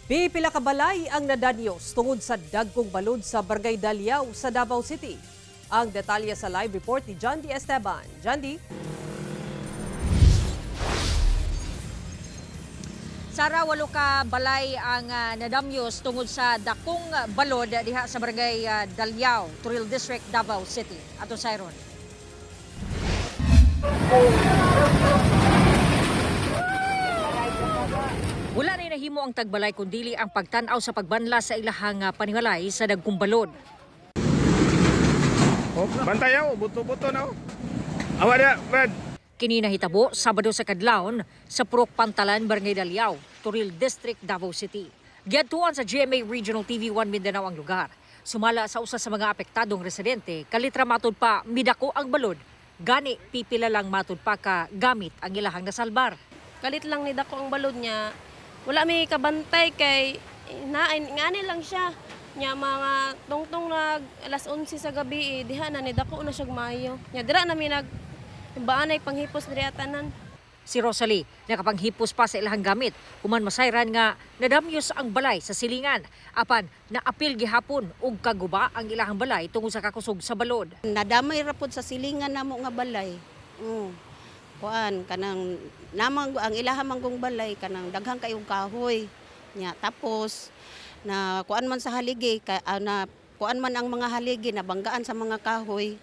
Pipila ka balay ang nadanyos tungod sa dagkong balod sa Barangay Daliao sa Davao City. Ang detalye sa live report ni John D. Esteban. John D. Sara, walo ka balay ang nadamyos tungod sa dakong balod diha sa Barangay Dalyao, Turil District, Davao City. Ato Sayron. Wala na nahimo ang tagbalay kundili ang pagtan-aw sa pagbanla sa ilahang panimalay sa dagkong balod. Oh, bantay ako, buto-buto na ako. Awa na, Brad. Kini nahitabo Sabado sa kadlawon sa Purok Pantalan, Barangay Dalyao, Turil District, Davao City. Giadtuan sa GMA Regional TV 1 Mindanao ang lugar. Sumala sa usa sa mga apektadong residente, kalitra matud pa midako ang balod. Gani pipila lang matud pa ka gamit ang ilahang nasalbar. Kalit lang ni dako ang balod niya. Wala may kabantay kay na ngani lang siya. Nya mga tungtong nag alas 11 sa gabi eh, diha na ni dako na siya maayo. Nya dira na mi nag baanay panghipos diri tanan. Si Rosalie nakapanghipos pa sa ilahang gamit human masayran nga nadamyos ang balay sa silingan apan naapil gihapon og kaguba ang ilahang balay tungod sa kakusog sa balod. Nadamay ra pod sa silingan namo nga balay. Kuan kanang namang ang ilaha manggong balay kanang daghan kayong kahoy. Nya tapos na kuan man sa haligi ka, na kuan man ang mga haligi nabanggaan sa mga kahoy.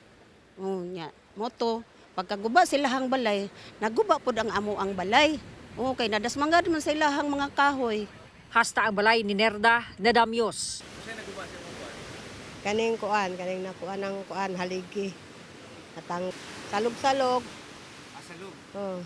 Nya moto pagkaguba silahang balay, naguba pod ang amo ang balay. Okay, nadasmangad man sa ilahang mga kahoy. Hasta ang balay ni Nerda nadamyos. Kaning kuan, kaning nakuan ang kuan haligi. Atang salog-salog. Salog. Oh.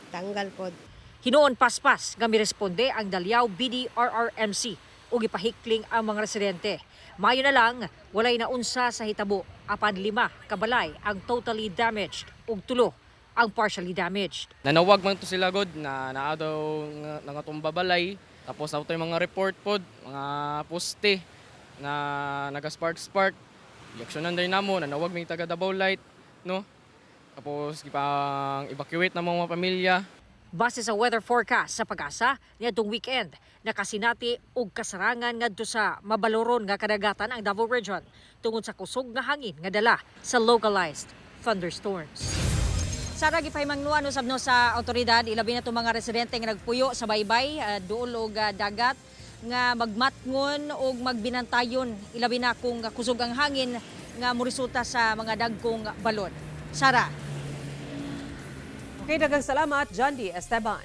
Tanggal pod. Hinuon paspas nga miresponde ang Dalyao BDRRMC ug gipahikling ang mga residente. Mayo na lang walay naunsa sa hitabo apan lima kabalay ang totally damaged ug tulo ang partially damaged. Nanawag man to sila god na naa daw nga nangatumba balay, tapos na mga report pod, mga poste na naga spark spark. Giaksyonan din namo, nanawag may taga Davao Light, no? Tapos gipang evacuate na mga pamilya. Base sa weather forecast sa Pag-asa niadtong weekend, nakasinati og kasarangan ngadto sa mabaloron nga kadagatan ang Davao Region tungod sa kusog nga hangin nga dala sa localized thunderstorms. Sara, gipahimangnuan usab no sa awtoridad ilabi na itong mga residente nga nagpuyo sa baybay, duol og dagat nga magmatngon og magbinantayon ilabi na kung kusog ang hangin nga moresulta sa mga dagkong balod. Sara. Okay, daghang salamat, John D. Esteban.